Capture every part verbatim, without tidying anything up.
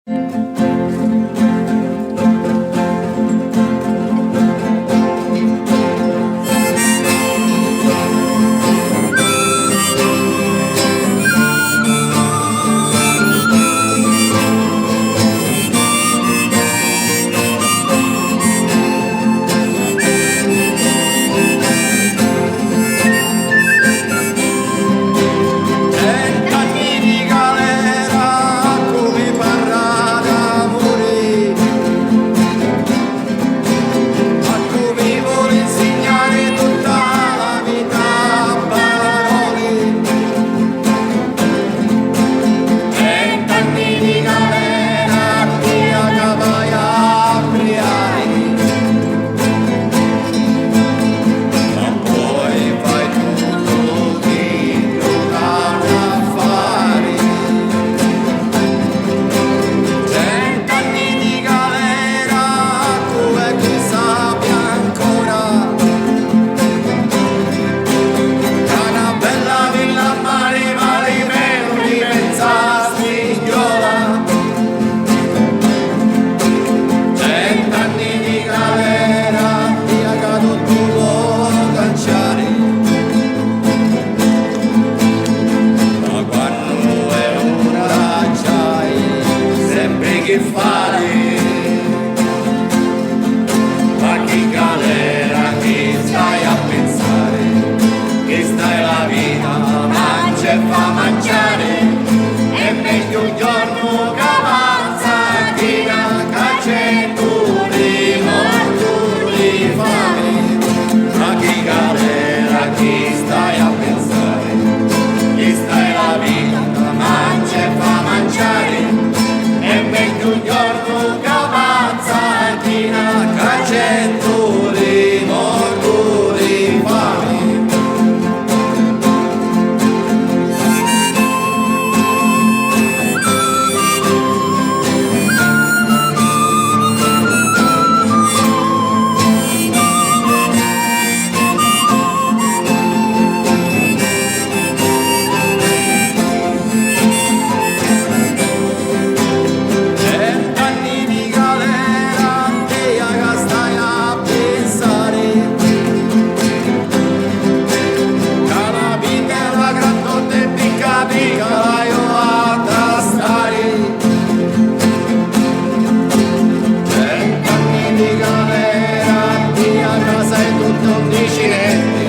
Trent'anni di galera, cu mi parrà d'amuri, ma cu mi voli nsignari tutta la vita a paroli. Trent'anni di galera, tia ca vai a briari, ma poi fai tuttu chiddu ca t'ha fari. Trent'anni di galera, cu è chi sapi ancora, ca na bella villa a mari vali menu di menza stigghiuola. Trent'anni di galera, tia ca tuttu vo' canciari, ma quannu è ura c'hai sempri chi fari. Ma chi galera chi stai a pinsari, chista è la vita, mancia e fa manciari, è megghiu un jornu ca avanza china ca centu di mortu di fami. Ma chi galera chi stai a pinsari, chista è la vita, mancia e fa manciari, è megghiu un jornu ca avanza china ca centu di mortu di fami. Trent'anni di galera, tia ca stai a pinsari, ca la vita era grandotta e picca picca l'haiu a tastari. Trent'anni di galera, tia ca sai tuttu, 'un dici nenti.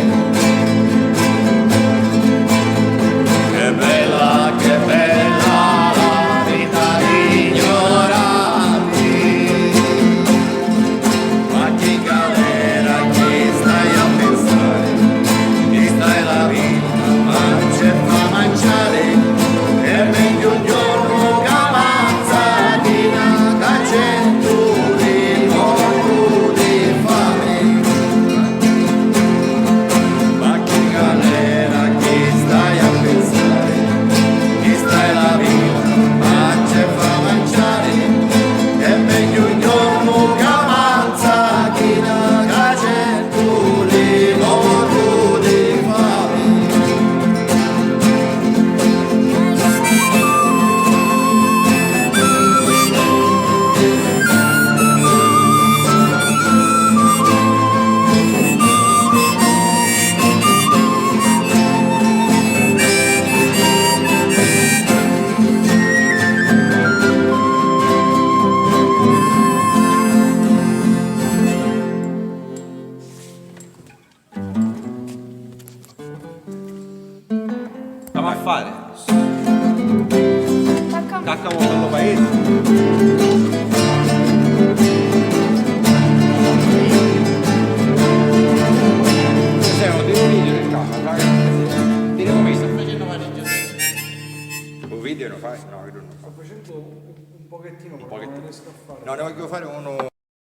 Che bella, che bella la vita di ignoranti. Ma chi galera chi stai a pinsari, chista è la vita, mancia e fa manciari, è megghiu un jornu ca avanza china ca centu di mortu di fami. Ma chi galera chi stai a pinsari, chista è la vita, mancia e fa manciari, è megghiu un jornu ca avanza china ca centu di mortu di fami. Stava a fare. Tacca mo bello paese. Stai un video in casa, sai? Ti devo mettere. Sto facendo fare il video. Un video lo fai? No, io non lo faccio. Sto facendo un, un pochettino, ma non riesco a fare. No, ne voglio fare uno.